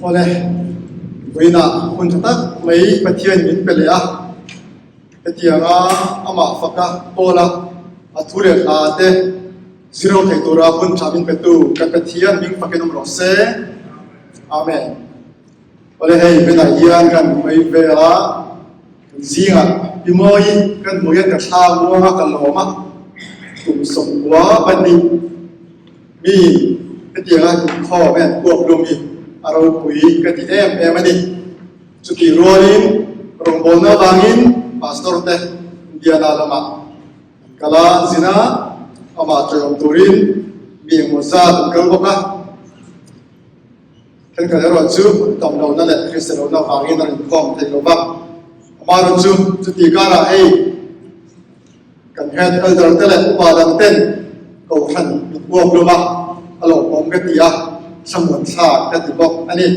Awle, vawiinah hun tha tak mai Pathian min pe leh a, hetianga amah faka Paula a thu leh hla te ziro thei tura hun tha min petu kan Pathian hming fakin awm rawh se. Amen. Awle hei benah hian kan hawi vel a, kan zingah pi mawi kan hmuh hian ka thla muang a, ka lawm a, kum 92 mi hetianga inkhawm hian puak lum hi a ropui ka ti em em a ni. Chutih rualin rawngbawlna avangin Pastor te Indiana lamah an kal a, an zin a, amah chawiawm turin mi engmaw zat an kal bawk a. Thenkhat erawh chu tam lohna leh Kristian lohna avangin an inkhawm thei lo va. Amaherawh chu chuti karah hei kan head elder te leh upa dang ten kohhran min uap lum a, a lawmawm ka ti a, thlamuan thlak ka ti bawk a ni.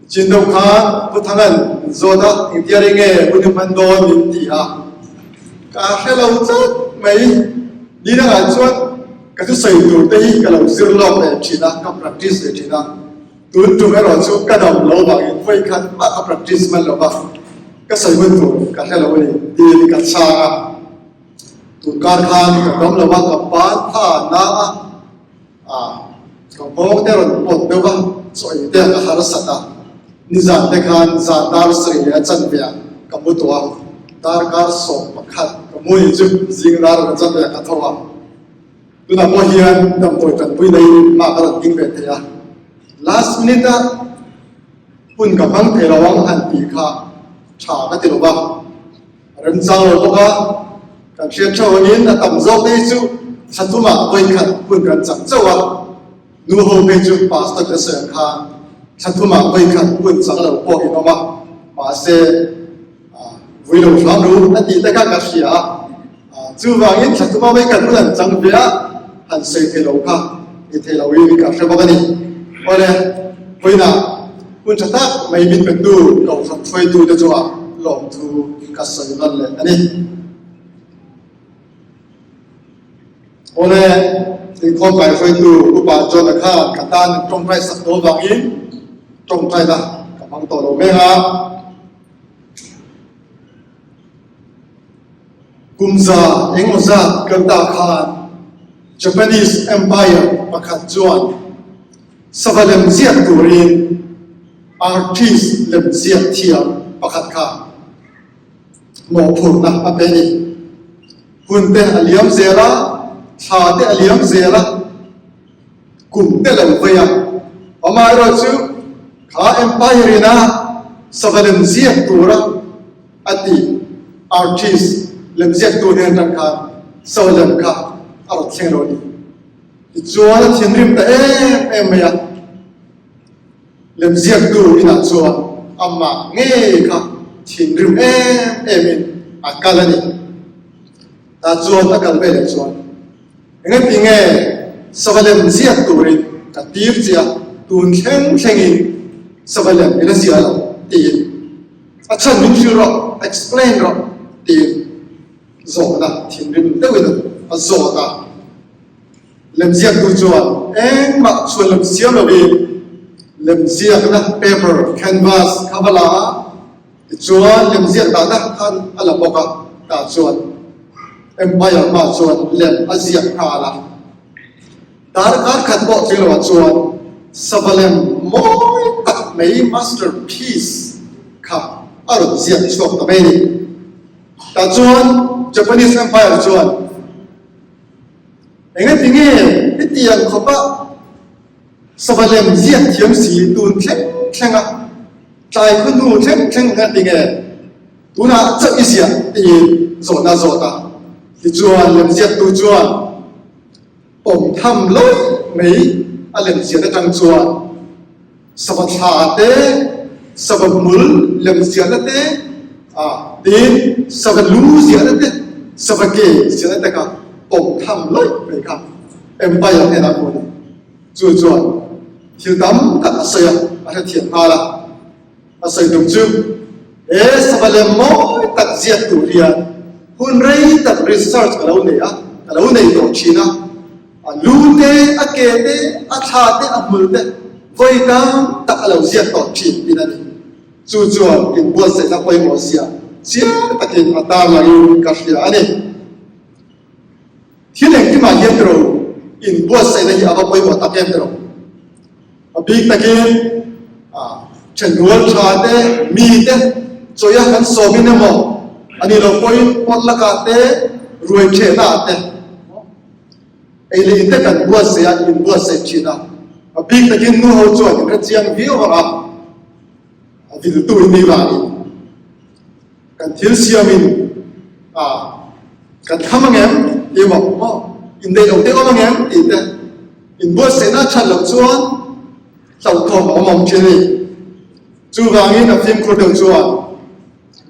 Chin deuh khan Pu Thangan min zawt a, engtia ri nge hun i hman dawn min ti a, ka hre lo tlat mai. Ni dangah chuan ka thusawi tur te hi ka lo zir lawk leh thin a, ka practice leh thin a. Tun tum erawh chu ka dam lo vangin vawi khat mah ka practice hman lo va, ka sawi hun tur ka hre lo a ni tiin ka chhang a. Tun kar khan ka dam lo va, ka ban tha na a. A, ka nghawng te rawn pawt deuh a, chaw ei te ka harsat a, nizan te khan zan dar sawi leh a chanve ah ka mu tawh a, darkar 11 ka mu ni chu zing dar rawn chanve ah ka tho a, tunah pawh hian damdawi tanpui neiin hma ka rawn ding ve thei a, last minute a hun ka hmang thei lo ang han tih kha tha ka ti lo va. Remchang lo bawk a, kan hriat theuh angin a tam zawk te hi chu thla thumah vawikhat hun kan chak chauh a, nu ho phei chu pastor te sawi ang khan thla thumah vawikhat hun chak lo pawh in awm a, mahse vui lo hram ru a tih te kha ka hria a, chuvangin thla thuma vawikhat hun an chang ve a, han sawi thei lo kha ni thei lo in ka hre bawk a ni. Awle, vawiinah hun tha tak mai min petu Kohhran hruaitu te chungah lawmthu ka sawi nawn leh a ni. Awle, inkhawm kai hruaitu Upa John-a khan ka tan tawngtai sak tawh vangin tawngtaina ka hmang tawh lo mek a. Kum za engmaw zat kal ta khan Japanese Empire pakhat chuan sava lem ziak turin artist lem ziak thiam pakhat kha mawhphurhna a pe a ni. Hun te a liam zel a, thla te a liam zel a, kum te lo vei a. Amaherawhchu kha Empire ina sava lem ziak tura a ti. Artist lemziaktu hnen atang khan so lem kha a rawn thleng lo a ni. Tichuan a thinrim ta em em mai a, lemziaktu inah chuan amah ngei kha thinrim em emin a kal a ni. Tah chuan a kal veleh chuan engati nge sava lem ziak turin ka tir che a, tun thleng thlengin sava lem i la ziah lo tiin A chhan min hrilh rawh, explain rawh, tiin zawhna thinrim deuhin a zawt a. Lemziaktu chuan engmah chhuan lem siam lovin lemziakna paper, canvas, kha va la a, tichuan lemziak dahna khan a la bawk a, tah chuan Empire hma chuan lem a ziak nghal a. Darkar khat pawh tling loah chuan sava lem mawi tak mai masterpiece kha a rawn ziak chhuak ta mai a ni. Tah chuan Japanese Empire chuan engati nge hetiang khawpa sava lem ziak thiam si tun thleng thleng a tlai khawhnu thleng thleng engati nge tunah chauh i ziah tiin zawhna a zawt a. Tichuan lemziaktu chuan Awm tham lo mai a lemzian atang chuan sava thla te, sava hmul lemziahna te, tin sava lu ziahna te, sava ke ziahna te kha awm tham lo mai kha Empire hnenah pawh a ni. Chu chuan thil tam tak a sawi a, a hrethiam nghal a. A sawi tum chu he sava lem mawi tak ziak tur hian hun rei tak research ka lo nei a, ka lo nei tawh thin a, a lu te, a ke te, a thla te, a hmul te Vawi tam tak a lo ziak tawh thin in a ni. Chu chuan inbuatsaihna pawimawh zia chiang takin a tarlangin ka hria a ni. Thil engkimah hian tiraw inbuatsaihna hi a va pawimawh tak em tiraw? A bik takin thenrual tha te, mi te chawia kan sawmin emaw a nih loh pawhin pawt lakah te, ruai thehna ah te ei leh in te kan buatsaih a, inbuatsaih thin a. A bik takin nu ho chuan in hrechiang viau ang a, a viltu in nih vangin. Kan thil siamin kan tham ang em tih emaw maw inneih lo te awm ang em tih te inbuatsaihna a that loh chuan hlauhthawm a awm awm thin a ni. Chuvangin a fimkhur deuh chuan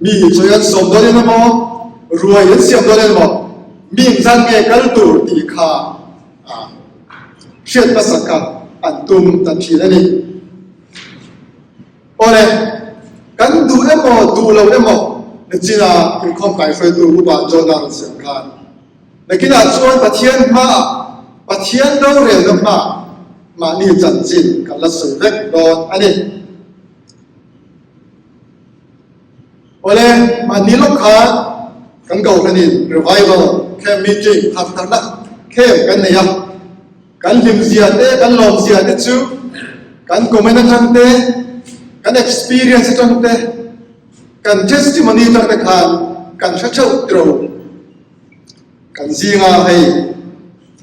mi chawi an sawm dawn emaw ruai an siam dawn emaw mi engzat nge kal tur tih kha hriat hmasak kha an tum ta thin a ni. Awle, kan duh emaw duh lo emaw nachina inkhawm kaihruaitu Upa John-a rawn siam khan, nakinah chuan Pathian hmaah, Pathian rorelna hmaah mahni chanchin kan la sawi vek dawn a ni. Awle, mahni lawk khan kan Kohhranin Revival Camp Meeting thar tharna camp kan nei a. Kan hlimzia te, kan lawmzia te chu kan comment atang te, kan experience atang te, kan testimony atang te khan kan hre theuh tiro. Kan zinga hei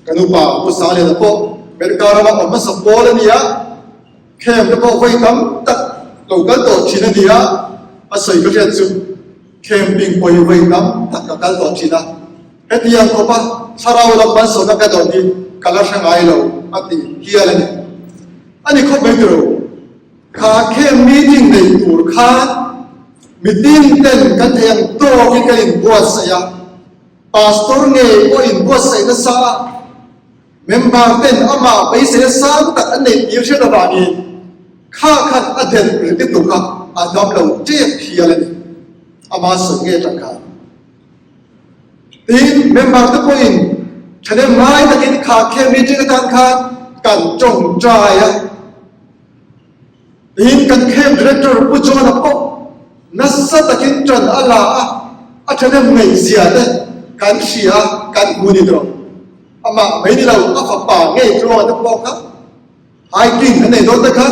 kan upa Pu Sangliana pawh America rama awm hmasa pawl a ni a, camp te pawh vawi tam tak lo kal tawh thin a ni a, a sawi ka hriat chu camping pawi vawi tam tak ka kal tawh thin a. Hetiang khawpa thlarau lam malsawmna ka dawn hi ka la hre ngai lo a ti hial a ni. A ni khawp mai tiro. Kha camp meeting nei tur khan mitin ten kan thei ang tawkin kan inbuatsaih a, pastor ngei pawh inbuatsaih nasa a, member ten amah beiseina sang tak an neih tir hriat avangin kha khan a delh ri lutuk a, a dam lo tep hial a ni. Ama sawi ngei atang khan. Tin, member te pawhin thahnem ngai takin kha camp meeting atan khan kan tawngtai a. Tin, kan camp director Pu John-a pawh nasa takin tan a la a, a thahnem ngaihzia te kan hria a, kan hmu ni tawh. Amah mai ni lo, a fapa ngei tluanga te pawh kha hiking an nei dawn te kha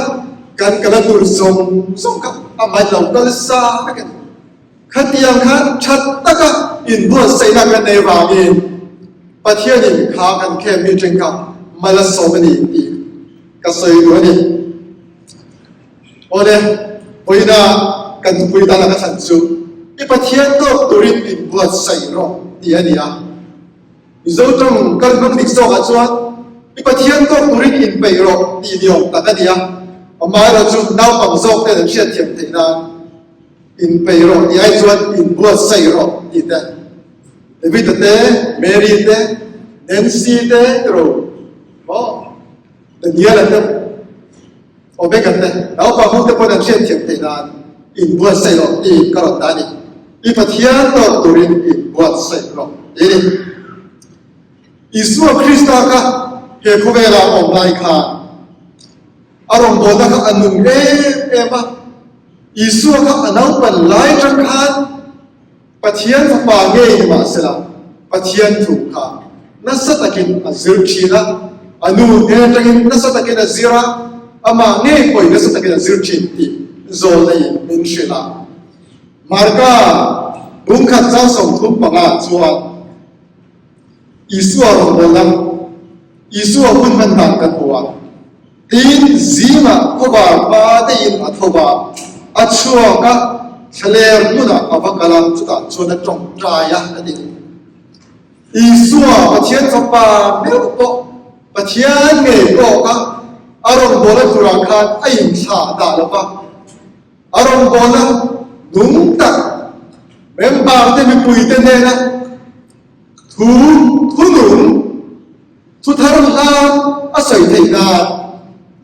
kan kala tur zawng zawng kha amah lo kal sa vek a ni. Khatiang khan tha taka inbuatsaihna kan nei vangin Pathianin kha kan khem mi teng kha mal a sawm a ni tih ka sawi duh a ni. Awle, vawiina kan thupui dana ka thlan chu i Pathian tawk turin inbuatsaih rawh tih a ni a. Mizo tawng kal hmang dik zawkah chuan i Pathian tawk turin inpeih rawh tih ni awm tak a ni a. Amaherawhchu naupang zawk ten an hriatthiam theih nan Inpeih rawh tih ai chuan inbuatsaih rawh tih te, David-a te, Mary te, Nancy te tiro maw, Daniel-a te, Omega te, naupang ho te pawn an hriatthiam theih nan inbuatsaih rawh tih ka rawn dah a ni. I Pathian tawk turin inbuatsaih rawh tih a ni. Isua Krista kha he khawvela awm lai khan A rawngbawlna kha a nung em em a, Isua kha a naupan lai atang khan Pathian fapa ngei ni mahsela Pathian thu kha nasa takin a zir thin a, a nu hnen atangin nasa takin a zir a, amah ngei pawhin nasa takin a zir thin tih zawlneiin min hrilh a. Marka bungkhat chang 35 chuan Isua rawngbawlna, Isua hun hman dan kan hmu a. Tin, zingah khawvar hma deihin a tho va, a chhuak a, thlaler hmunah a va kal a, chutah chuan a tawngtai a, a ti. Isua, Pathian Fapa meuh pawh Pathian ngei tawk a, a rawngbawlna turah khan a inthlah dah lo va, a rawngbawlna nung tak member te mipuite hnena thu thunung, Thu thar hlan a sawi theih nan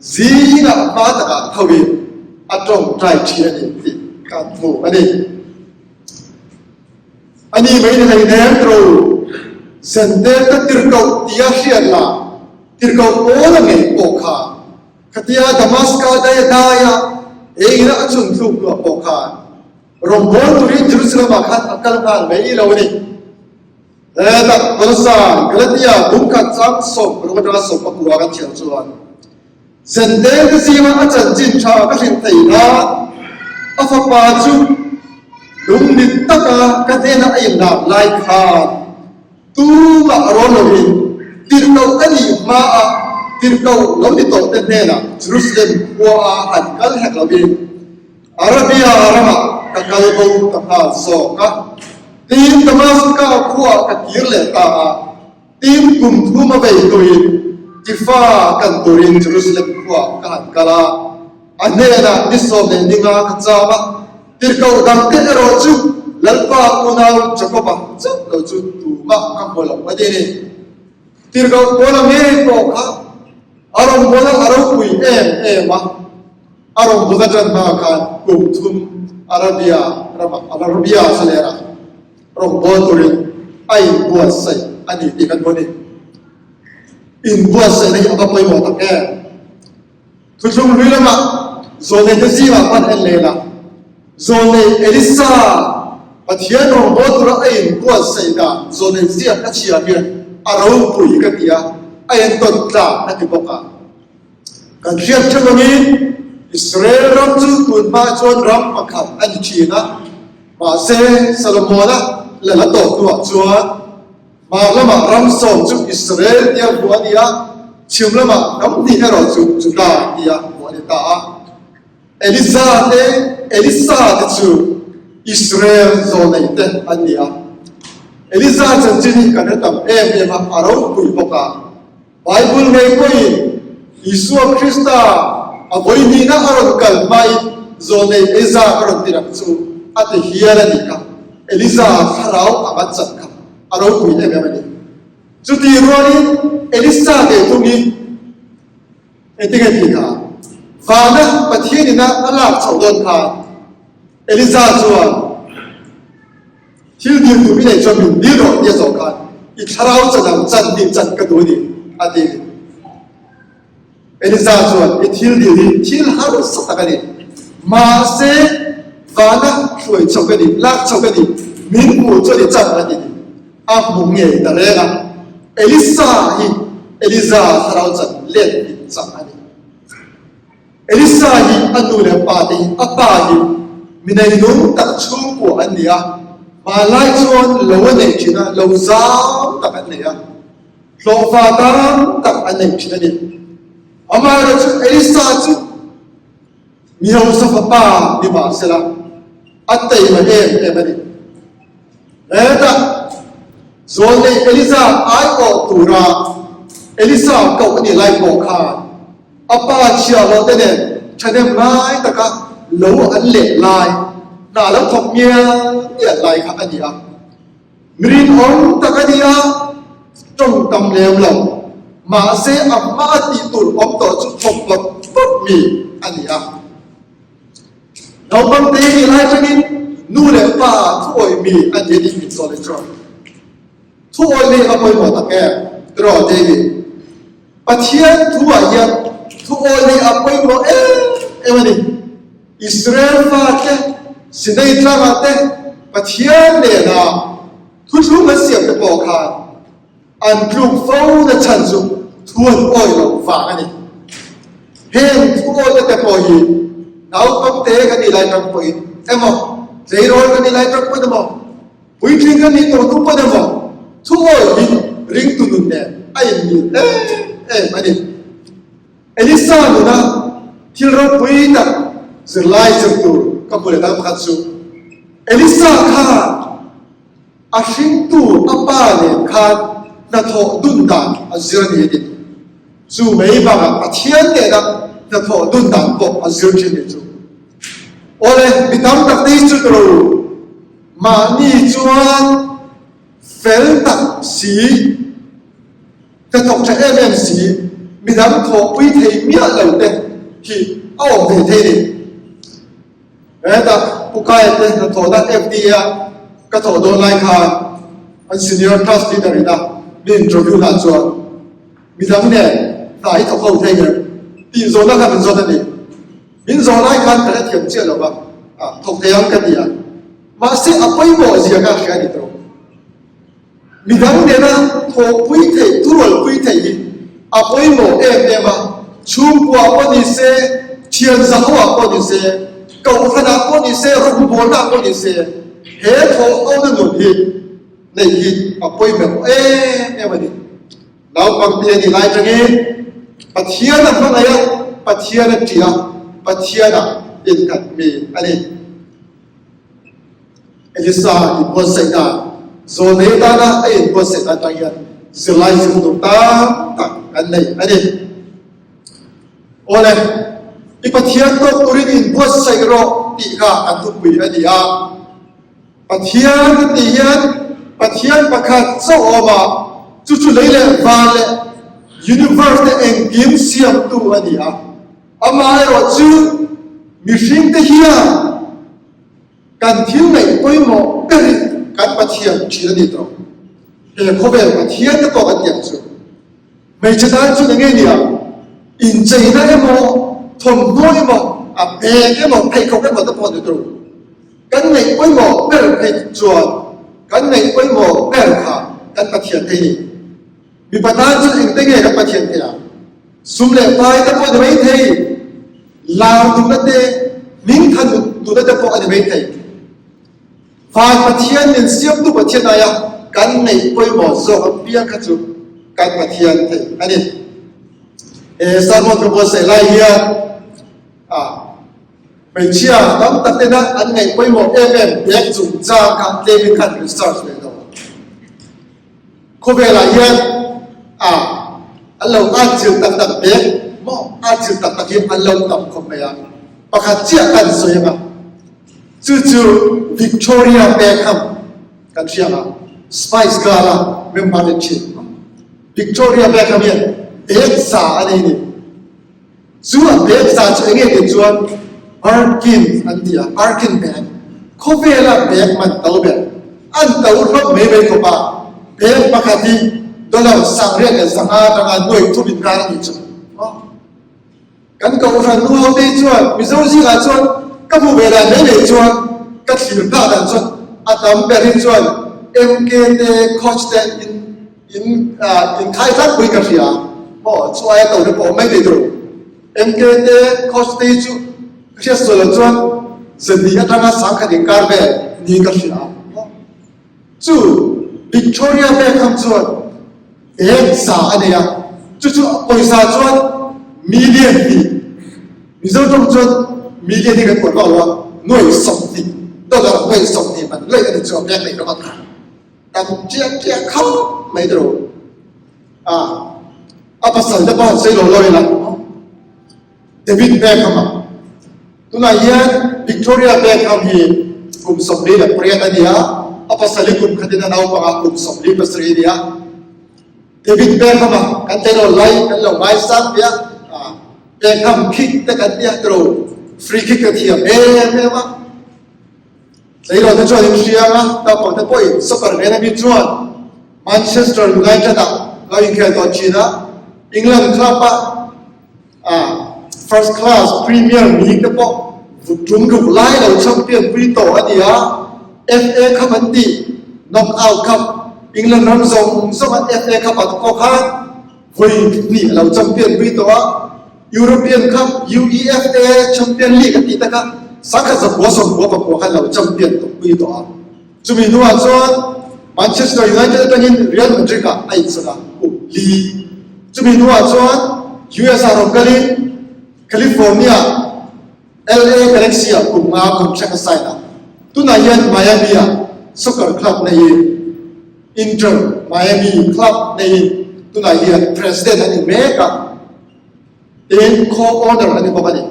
zingah hma takah thoin a tawngtai thin a ni tih kan hmu a ni. A ni mai ni hleinem tro Zente ka tirhkoh tia hriat lah tirhkoh pawl a ngei pawh kha. Khatia Damaska daia daia engina a chhun thluk hnuah pawh khan rawngbâwl turin Jerusalem-ah khan a kal nghal mai lo a ni. Hetah Kolossai, Galatia, bungkhat chang 16 atanga 19 kan chhiar chuan, Zendel te zinga a chanchin tha ka hrilh thei nan a fapa chu lungmit taka ka hnena a inlak lai khan tumah rawn loin tirhkoh a nih hmaah tirhkoh lo ni tawh te hnenah Jerusalem khuaa han kal hek loin Arabia ramah ka kal bo ta nghal zawk a. Tin, Damaska khuaah ka kir leh ta a. Tin, kum thum a vei tuin Tifa kan turin Jerusalem khuaah ka han kal a, a hnenah ni 15 ka cham a, tirhkoh dangte erawh chu Lalpa unau Jakoba chauh lo chu tumah ka hmu lo a ti a ni. Tirhkoh Paula ngei pawh kha a rawngbawlna a ropui em em a, a rawngbawlna ṭan hma khan kum thum Arabia ramah, Arabia thlalera, Rawngbâwl turin a inbuatsaih a ni tih kan hmu a ni. Inbuatsaihna hi a va pawimawh tak em? Thuthlung hlui lamah zawlneite zingah khan en leh la, zawlnei Elisa Pathian rawngbâwl tura a inbuatsaih dan zawlnei ziak a chhiar hian a ropui ka ti a, a entawn tlak ka ti bawk a. Kan hriat theuh angin Israel ram chu tun hma chuan ram pakhat a ni thin a, mahse Solomona lal a tawh hnuah chuan hmar lamah ram sawm chu Israel tia hmuh a ni a, chhim lamah hnam hnih erawh chu Juda tia hmuh a ni ta a. Eliza te, Elisa te chu Israel zawlnei te an ni a. Eliza chanchin hi kan hre tam em em a, a ropui bawk a. Bible ngei pawhin Isua Krista a vawihnihna a rawn kal hmain zawlnei Eliza ka rawn tir ang chu a ti hial a nih kha. Eliza thlarau ang an chan kha a ropui em em a ni. Chutih rualin Elisa ngei thungin engtinge tih kha vana Pathian ina a lak chhoh dawn khan Eliza chuan Thil dil tur i neih chuan min dil rawh tia zawh khan i thlarau chan ang chan tih chan ka duh a ni, a ti. Eliza chuan i thil dil hi thil harsa tak a ni. Mahse, vana hruai chho ka ni, lak chho ka ni, min hmuh chuan i chan a ti ni. A hmu ngei ta reng a. Elisa hi Eliza thlarau chan let in chak a ni. Elisa hi a nu leh pa te hi a pa hi mi neinung tak chhungkua an ni a, hmanlai chuan lo a nei thin a, lo zau tak an nei a, hlawhfa tam tak an nei thin a ni. Amaherawhchu Elisa chu mi hausa fapa ni mahsela a teima em em a ni. Hetah zawlnei Elisa aiawh tura Elisa koh a nih lai pawh khan A pa chhiahhlawh te nen thahnem ngai taka lo an leh lai, hna lo thawk mial mial lai kha a ni a. Mi rinawm tak a ni a, tawng tam lem lo, mahse a hma a tih tur awm tawh chu thawk vawt vawt mi a ni a. Naupang te hi lai atangin nu leh pa thuawih mi a ni a tih min zawh leh chuan thuawih leh a pawimawh tak em? Tiraw David? Pathian thuah hian thuawi hi a pawimawh em em a ni. Israel fate, Sinai tlangah te Pathian nena thuthlung an siam te pawh khan an tluk fo na chhan chu thu an awi loh vang a ni. Heng thuawina te pawh hi naupangte kan nih lai tang pawhin emaw, tleirawl kan nih lai tang pawhin emaw, Puitling ka nih tawh hnu pawn emaw thu awi hi ringtu nun nen a inmil em em a ni. Elisa nuna thil ropui tak zirlai zir tur ka hmu leh dang pakhat chu Elisa khan a hringtu a pa nen khan hnathawh dun dan a zir a ni a ti. Chu mai bakah Pathian nena hnathawh dun dan pawh a zir thin ni chu. Awle, mi tam tak te hi chu tiro u. Mahni chuan fel tak si, ka thawk tha em em si, midang thawhpui thei miah lo te hi a awm ve thei ni. Hetah Pu Kaia te hnathawhna FDA a ka thawh dawn lai khan an senior class leader ina mi interview na chuan midang nen hna hi thawk ho thei em? Tih zawhna kha min zawt a ni. Min zawh lai khan ka hrethiam chiah lo va, thawk thei ang ka ti a. Mahse a pawimawh zia kha hria a ni tawh. Midang nena thawhpui theih, thurualpui theih hi a pawimawh em em a, chhungkua pawh ni se, thian zahoah pawh ni se, kohhranah pawh ni se, rawngbawlnaah pawh ni se, he thawhhona nun hi neih hi a pawimawh em em a ni. Naupangte a nih lai tangin Pathian a hmangaih a, Pathian a ṭih a, Pathian ah innghat mi a ni. Elisa inbuatsaih dan, Zawlnei atana a inbuatsaih dan atang hian zirlai zir tur tam tak kan nei a ni. Awle, i Pathian tawk turin inbuatsaih rawh tih kha kan thupui a ni a. Pathian kan tih hian Pathian pakhat chauh a awm a, chu chu lei leh van leh universe te engkim siamtu a ni a. Amaherawhchu mihringte hian Kan thil ngaih pawimawh ber hi kan Pathian thin a ni tawh. He khawvel Pathian te pawh kan tiang chu. Hmeichhe tan chuan enge nia incheina emaw, thawmhnaw emaw, a bag emaw, pheikhawk emaw te pawh ni tur. Kan ngaih pawimawh ber phei chuan kan ngaih pawimawh ber kha kan Pathian thei ni. Mipa tan chuan engte nge kan Pathian thei ang? Sum leh pai te pawh ni mai thei. Lar duhna te, hming than duhna te pawh a ni mai thei. Van Pathian min siamtu Pathian aia kan neih pawimawh zawk apiang kha chu kan Pathian thei a ni. He sermon ka buatsaih lai hian a hmeichhia tam tak tena an ngaih pawimawh em em bag chungchang kha tlemin khan research ve lo. Khawvelah hian a an lo atchilh tak tak bek maw atchilh tak tak hi an lo tam khawp mai a, pakhat chiah kan sawi ang a, chu chu Victoria Beckham kan hria ang a, Spice Girl a member te thin Victoria Beckham hian bek za a nei a ni. Chu a bag za chu enge tih chuan Birkin an ti a, Birkin bag. Khawvela bag man to ber. An to hlawm mai mai khawp a, bag pakhat hi dollar 1500 atanga nuai thum inkar a nih chu. Kan kohhran nu ho te chuan Mizo zingah chuan ka hmu ve dan mai mai chuan ka thlir phah dan chuan a tam ber hi chuan MK te Coach te in In inkhai tlat pui ka hria maw chu aia to te pawh awm mai thei tur. MK te coach te hi chu ka hriat sual loh chuan zani atanga sangkhat inkar vel niin ka hria maw. Chu Victoria Beckham chuan bag za a nei a, chu chu pawisa chuan million hnih, Mizo tawng chuan million hi kan uar vak lo a, nuai 20 dollar nuai 20 man laih a ni chu a bag neih rawng a kha. Kan chiah chiah khauh mai tawh a, a pasal te pawh han sawi lo lo ila David Beckham a, tunah hian Victoria Beckham hi kum 48 a ni a, a pasal hi kum khatin a naupang a, kum 47 a ni a. David Beckham a kan tleirawl lai kan lo ngaisang tia Beckham kick te kan tia tawh free kick te thiam em em a. Tleirawl te chuan in hria a, naupang te pawhin soccer ven ami chuan Manchester United ah lo inkhel tawh thin a, England club a first class Premier League te pawh vut tum ruk lai lo champion pui tawh a ni a, FA Cup an tih knock out cup England ram zawng zawng a FA Cup ah te pawh khan vawi hnih a lo champion pui tawh a, European Cup, UEFA Champion League a tih taka 1999 khan lo champion tawh pui tawh a. Chumi hnuah chuan Manchester United atangin Real Madrid ah a insawn a, kum li. Chumi hnuah chuan US ah rawn kalin California LA Galaxy ah kum nga contract a sign a. Tunah hian Miami ah soccer club neiin Inter Miami club neiin tunah hian president a ni mek a. Tin, co-owner a ni bawk a ni.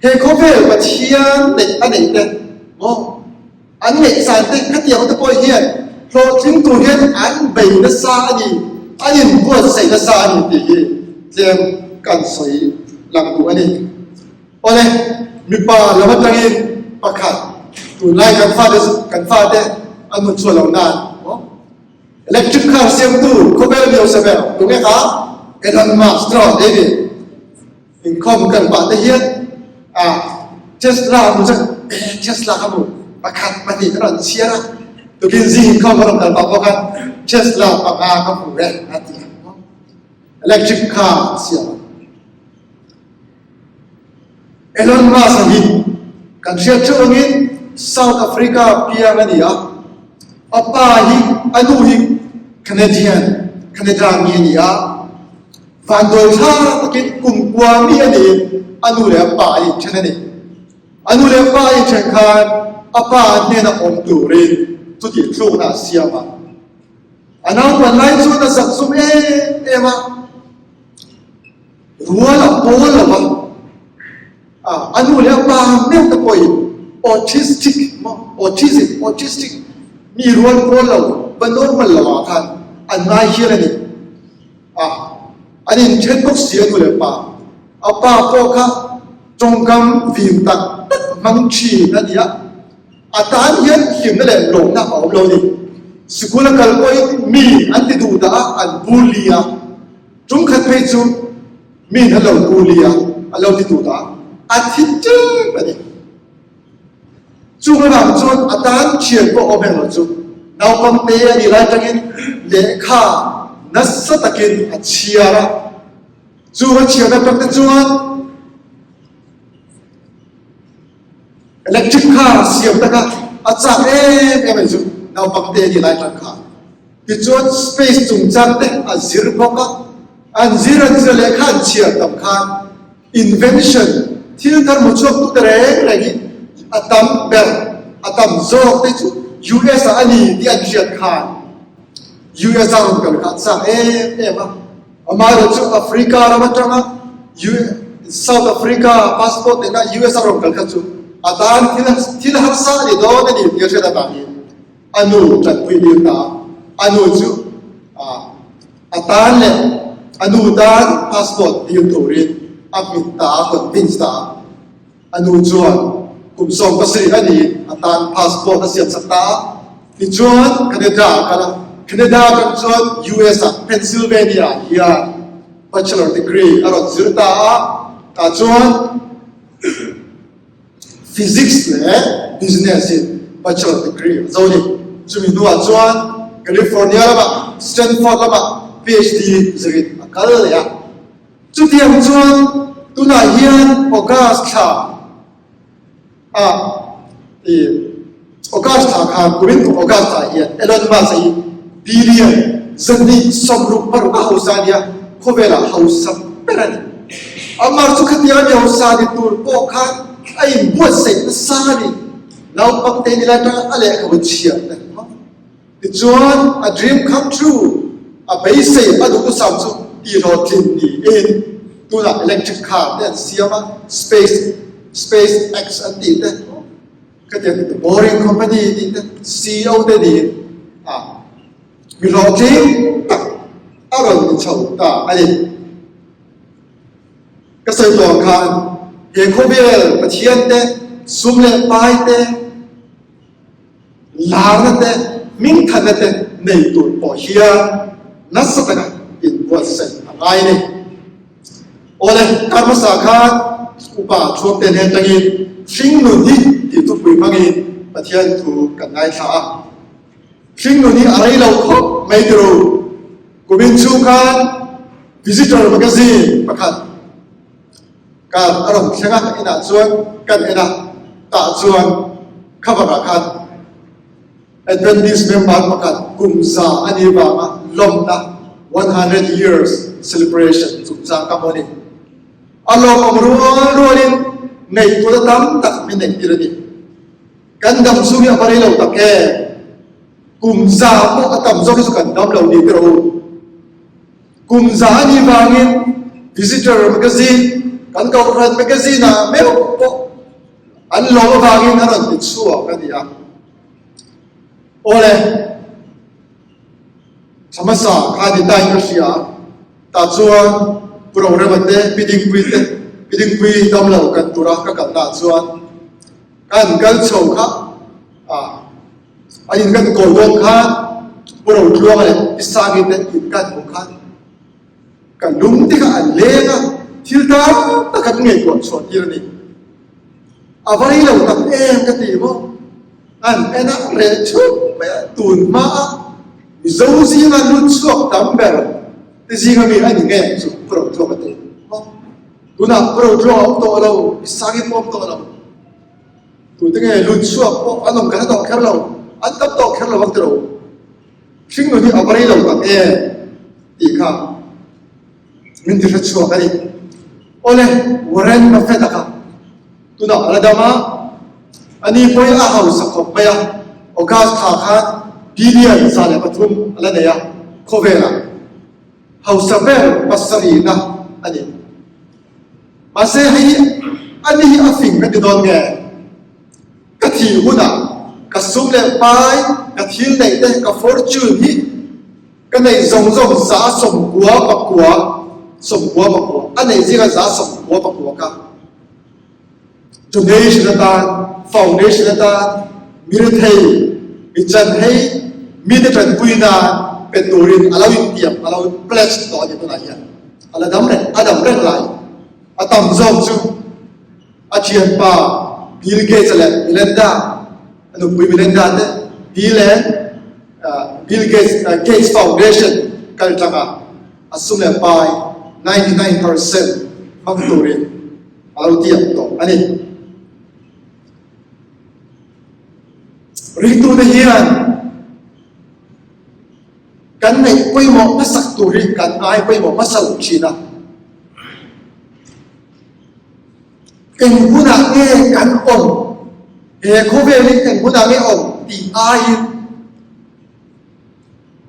He khawvel Pathian neih a neih te maw an ngaihsan te khatiang te pawh hian hlawhtling tur hian an bei nasa a ni, an inbuatsaih nasa a ni tih hi tlem kan sawi lang duh a ni. Awle, mipa lam atangin pakhat tunlai kan fate kan fate an hun chhuah loh nan maw Electric car siamtu khawvel mi hausa ber tunge kha Elon Musk tiraw David? Inkhawm kal pah te hian a Tesla a hmu chuan e Tesla ka hmu pakhat pahnih a rawn chhiar a, tukin zing inkhawm a rawn kal pah bawk a Tesla panga ka hmu e a ti a, electric car a siam a. Elon Musk a hi kan hriat theuh angin South Africa piang a ni a, a pa hi a nu hi Canadian, Canada mi a ni a, Vandawi thla takin kum kua mi a niin a nu leh a pa a inthen a ni. A nu leh a pa a inthen khan a pa hnena awm turin chutih thlukna a siam a. A naupan lai chuan a zak zum em em a, rual a pawl lo va. A, a nu leh a pa meuh te pawhin autistic maw, autism, autistic, mi rual pawl lo, va normal lo ah khan an ngai hial a ni. A, an inthen bawk si a nu leh pa. A pa pawh kha tawngkam vin tak tak hmang thin a ni a, a tan hian hlimna leh lawmna a awm lo a ni. Sikul a kal pawhin mi an ti duh dah a, an bully a, tum khat phei chu miin an lo bully a, an lo ti duh dah a, a thi tep a ni. Chung avang chuan a tan thian pawh awm englo chu naupangte a nih lai atangin lehkha nasa takin a chhiar a. Chung a chhiarna atang te chuan electric car siam taka a chak em em a ni chu naupangte a nih lai atang khan. Tichuan space chungchang te a zir bawk a, an zir an zir lehkha an chhiar tam khan Invention, thil thar hmu chhuak tute reng reng hi a tam ber, a tam zawk te chu US ah a ni tih an hriat khan US a rawn kal kha an sang em em a. Amaherawh chu Africa ram atanga South Africa passport nena US a rawn kal kha chu a tan thil thil harsa a ni dawn a ni tih a hriat avangin a nu tanpui tir ta a. A nu chu A tan leh a nu tan passport dil turin a hmit ta a, convince ta a. A nu chuan kum 70 a niin a tan passport a siamsak ta a. Tichuan Canada a kal a, Canada atang chuan US ah Pennsylvania ah hian bachelor degree a rawn zir ta a, tah chuan Physics leh Business in Bachelor degree a zo ni. Chumi hnuah chuan California lamah Stanford lamah PhD zirin a kal leh a. Chutiang chuan tunah hian August thla ah ih August thla khan kumin kum August thla hian Elon Musk a hi billion 266 a hausa a nia, khawvelah hausa ber a ni. Amar chu khatiang a mi hausa ni tur pawh khan a inbuatsaih nasa a ni. Naupang te nilai atanga a lehkhabu chhiar te hmang. Tichuan a dream come true, a beisei a duhthusam chu tihhlawhtlin niin tunah electric car te an siam a, space space X an tih te, khatiang te boring company tih te, ceo te niin a mi hlawhtling tak a rawn ni chho ta a ni. Ka sawi tawh ang khan he khawvel Pathian te, sum leh pai te, larna te, hmingthanna te nei tur pawh hian nasa taka inbuatsaih a ngai a ni. Awle, kar hmasa khan upa Thuamte hnen tangin hringnun hi tih thupui hmangin Pathian thu kan ngaithla a. Hringnun hi a rei lo khawp mai ti ru. Kumin chhung khan Visitor magazine pakhat kar a rawn thleng a, inah chuan kan en a, tah chuan cover ah khan Adventist member pakhat kum za a nih vanga lawmna 100 years celebration chungchang ka hmu a ni. A lawmawm rual rualin ngaihtuahna tam tak min neihtir a ni. Kan dam chhung hi a va rei lo tak em? Kum za pawh a tam zawk hi chu kan dam lo ni te rawh u. Kum za a nih vangin Visitor magazine, kan Kohhran magazine ah meuh pawh an lawm avangin a rawn ti chhuak a ni a. Awle, thla hmasa kha ni tain ka hria a, tah chuan Pu Rorema te, Pi Dingpui te, Pi Dingpui dam lo kan tura ka kalna ah chuan kan kal chho kha a, A in kan kawl dawn khan Pu Rotluanga leh Pi Sangi te in kan hmuh khan ka lung te kha a leng a. thil tam tak kha ka ngaihtuah chhuah tir a ni. A va rei lo tak em ka ti maw? An en a reh thup mai a, tun hma a Mizo zinga lut chhuak tam ber te zinga mi a ni ngei ang chu Pu Rotluanga te maw? Tunah Pu Rotluanga a awm tawh lo, Mi Sangi pawh a awm tawh lo. Tute nge lut chhuak pawh an awm ka hre tawh kher lo, an tam tawh kher lo vang tiro. Hringnun hi a va rei lo tak em tih kha min ti hre chhuak a ni. Awle, Warren Buffett-a kha tunah a la dam a, ani pawhin a hausa khawp mai a, August thla khan billion 103 a la nei a, khawvelah hausa ber pasarihna a ni. Mahse hei hi ani hi a fing ka ti dawn nge? Ka thih hunah ka sum leh pai, ka thil neih te, ka fortune hi ka neih zawng zawng 99%, 95, a neih zinga 95% ka donation atan, foundation atan, mi rethei, mi chanhei, mite tanpui nan pe turin a lo intiam, a lo pledge tawh a ni tunah hian. A la dam reng, a dam reng lai. A tam zawk chu a thianpa Bill Gates leh Melinda, a nupui Melinda te Bill and Bill Gates, Gates Foundation kal tanga a sum leh pai 99% hmang turin a lo tiam tawh a ni. Ringtute hian kan neih pawimawh hmasak tur hi kan ngai pawimawh hmasa lo thin a. Eng hunah nge kan awm? He khawvel hi eng hunah nge awm tih aiin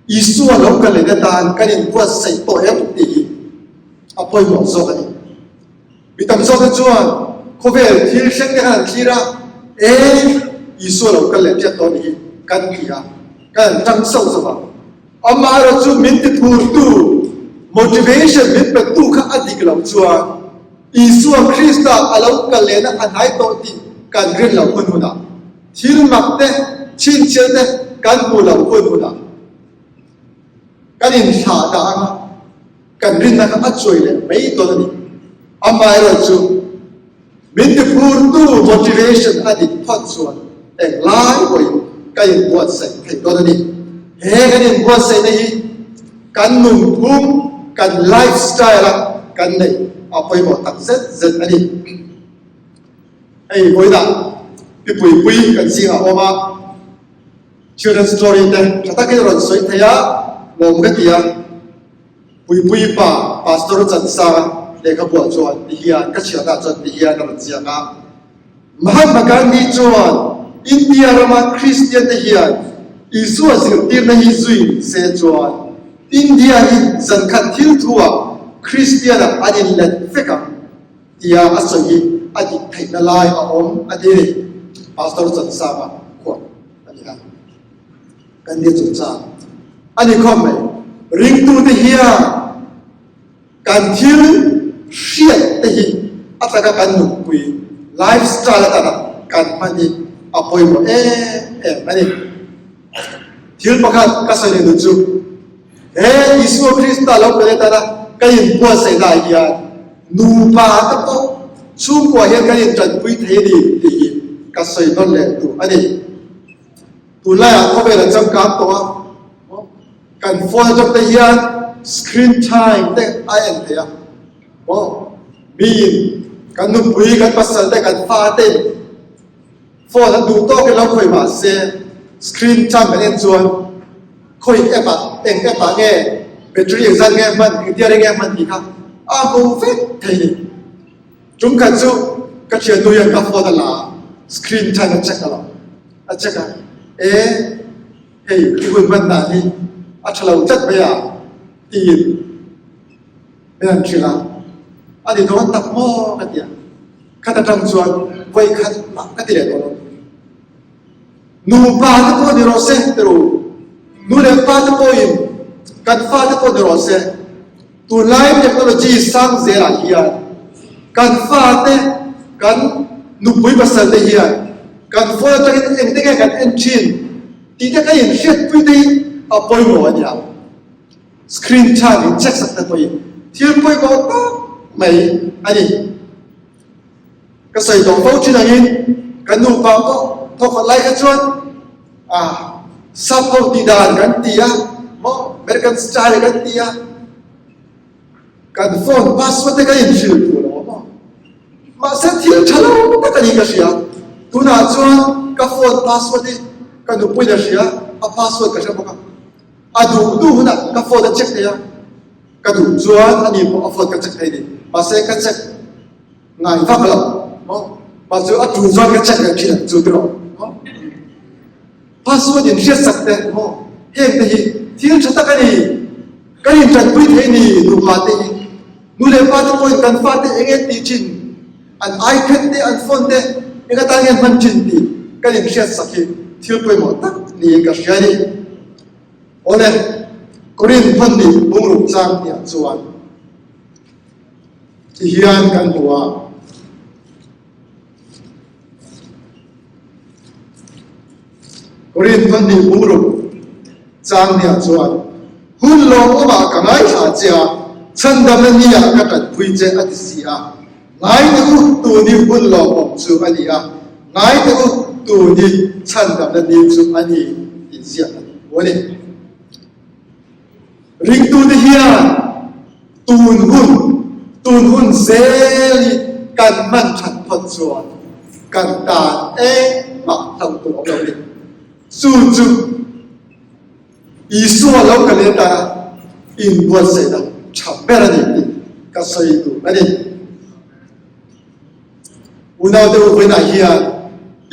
Isua lo kal leh atan kan inbuatsaih tawh em tih hi a pawimawh zawk a ni. Mi tam zawk te chuan khawvel thil thleng te khan an thlir a, E, Isua lo kal leh tiat tawh a nih hi kan ti a, kan han tang sauh sauh a. Amaherawh chu min ti phurtu, motivation min petu kha a dik loh chuan Isua Krista a lo kal lehna a hnai tawh tih kan rin loh hun hunah, thil mak te, chhinchhiah te kan hmuh loh hun hunah kan inthlah dah ang a. Kan rinna kha a chuai leh mai dawn a ni. Amaherawhchu, min tiphurtu motivation a dik phawt chuan englai pawhin ka inbuatsaih theih dawn a ni. He kan inbuatsaihna hi kan nunphung, kan lifestyle a kan neih a pawimawh tak zet zet a ni. Hei vawiinah pi puipui kan zingah a awm a, children's story te tha takin a rawn sawi thei a, lawm ka ti a. Puipui pa Pastor Chansanga lehkhabuah chuan ti hian ka chhiatah chuan ti hian a rawn ziak a, Mahatma Gandhi chuan India rama Kristian te hian Isua zirtirna hi zui se chuan India hi zankhat thil thu-ah Kristian-ah an inlet vek ang tia a sawi hi a dik theihna lai a awm a ti a ni. Pastor Chansanga khuat a ni a. Kan ni chungchang a ni khawp mai. Ringtute hian kan thil hriat te hi a taka kan nunpui, lifestyle atana kan hman hi a pawimawh em em a ni. Thil pakhat ka sawi leh duh chu, he Isua Krista lo pe atana ka inbuatsaihna ah hian nupa te pawh chhungkua hian kan intanpui thei a ni tih hi ka sawi nawn leh duh a ni. Tunlaiah khawvel a changkang tawh a, kan phone atang te hian screen time te a en thei a, miin kan nupui, kan pasal te, kan fa te in phone an duh tawkin lo khawih mah se screen time kan en chuan khawi app ah eng app ah nge battery engzat nge hman, engtia rei nge hman tih kha a hmu vek thei a ni. Tum khat chu ka thiannu hian ka phone a la a, screen time a check a lo, a check a, e hei i hun hman dan hi a tha lo tlat mai a tiin min han hrilh a, a ni dawn tak maw ka ti a, khat atang chuan vawi khat mah ka ti leh tawh lo. Nupa te pawh ni rawh se ti ru, nu leh pa te pawhin kan fa te pawh ni rawh se, tunlai technology sang zelah hian kan fa te, kan nupui pasal te hian kan phone atangin engte nge kan en thin tih te kha inhriatpui te hi a pawimawh a nia. Screen time in check sak te pawhin thil pawimawh tak mai a ni. Ka sawi tawh fo thin angin kan nupa pawh thawkhat lai kha chuan ah sap ho tih dan kan ti a maw American style kan ti a kan phone password te kan inhrilh tur lo maw mahse thil tha lo tak a ni ka hria tunah chuan ka phone password hi ka nupuiin a hria a password ka hre bawk a a duh duh hunah ka phone a check thei a ka duh chuan ani pawh a phone ka check thei a ni mahse ka check ngai vak lo maw mah chu a tul chuan ka check leh thin ang chu tiraw maw password in hriat sak te maw heng te hi thil tha tak a ni kan in tanpui thei ni nupa te hi nu leh pa te pawhin kan fa te eng eng tih thin an ipad te an phone te eng atan nge hman thin tih kan in hriat sak hi thil pawimawh tak niin ka hria a ni. Awle, Korinth hmanni bungruk chang tihah chuan ti hian kan hmu a. Korinth hmanni bungruk chang tihah chuan hun lawmawmah ka ngaithla che a, chhandamna niah ka tanpui che a ti si a. Ngai teh u, tuni hun lawmawm chu a ni a, ngai teh u, tuni chhandamna ni chu a ni tih ziak a hmu a ni. Ringtute hian tun hun, tun hun zel hi kan hman that phawt chuan kan tan engmah hlauh tur awm lo a ni. Chu chu Isua lo ka let a, inbuatsaihna tha ber a ni tih ka sawi duh a ni. Unaute u vawiinah hian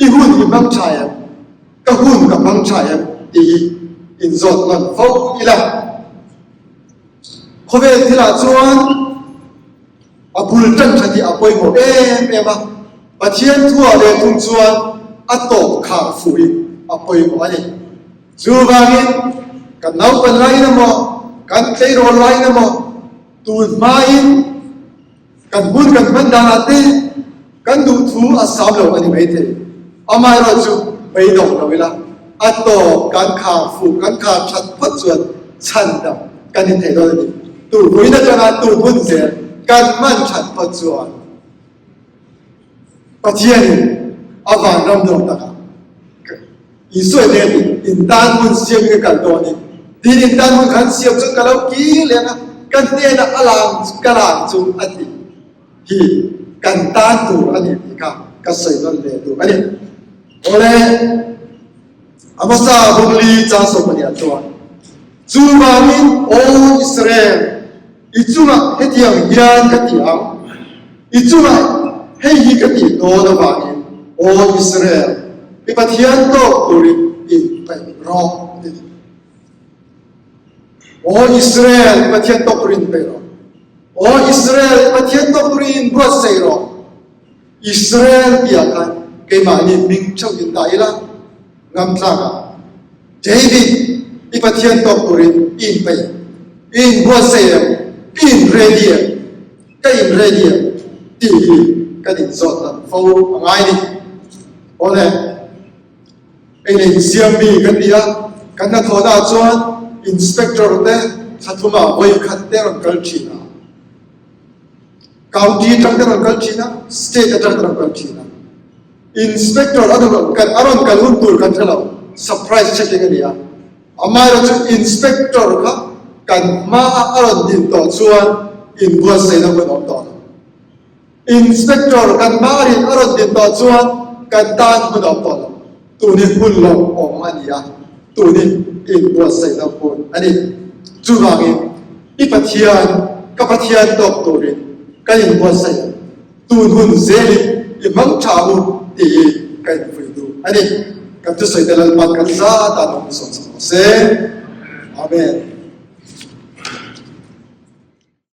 i hun i hmang tha em? Ka hun ka hmang tha em? tih hi inzawt nawn fo ila. Khawvel thilah chuan a bul tan tha hi a pawimawh em em a, Pathian thuah leh thung chuan a tawp khar fuh hi a pawimawh a ni. Chuvangin, kan naupan laiin emaw, kan tleirawl laiin emaw, tun hmain kan hmun kan hman danah te kan duhthu a sam lo a ni maithei. Amaherawhchu, beidawng lo ila, a tawp kan khar fuh, kan khar that phawt chuan chhandam kan inthei dawn a ni. Tuhpuiin atanga tuhmun zel kan hman that phawt chuan, Pathianin a vanram nuam takah Isua hnenin in tan hmun siamin ka kal dawnin tin in tan hmun khan siam chuan ka lo kir leh ang a, ka hnenah a lang ka lang chu a ti hi kan tan tur a ni tih kha ka sawi nawn leh duh a ni. Awle, Amosa Bungli Chang Sawpaniah chuan, Chuvangin, Aw Israel, I chungah hetiang hian ka ti ang, i chungah hei hi ka tih dawn avangin, Aw Israel, i Pathian tawk turin inpeih rawh, a ti. Aw Israel, i Pathian tawk turin inpeih rawh. Aw Israel, i Pathian tawk turin inbuatsaih rawh. Israel tihah khan keimahni hming theuh in dah ila, ngamtlakah David i Pathian tawk turin i inpeih, i inbuatsaih em, i inready em, ka inready em tih hi kan inzawt hlan fo a ngai ni. Awle, ei leh insiam mi kan ni a, kan hnathawhnaah chuan inspector te thla thumah vawi khat te rawn kal thin a. County atang te rawn kal thin a, state atang te rawn kal thin a. Inspector a rawn kal, a rawn kal hun tur kan hre lo, surprise checking a ni a. Amaherawhchu inspector kha kan hmaah a rawn din tawh chuan inbuatsaihna hun a awm tawh lo. Inspector kan hma rin a rawn din tawh chuan kan tan hun a awm tawh lo. Tun hi hun lo awm a ni a, tun hi inbuatsaihna hun a ni. Chuvangin, i Pathian, ka Pathian tawk turin kan inbuatsaih ang. Tun hun zelin i hmang tha u tiin ka infuih duh a ni. Kan thusawi te Lalpan kan zat a nung sawm sak rawh se. Amen.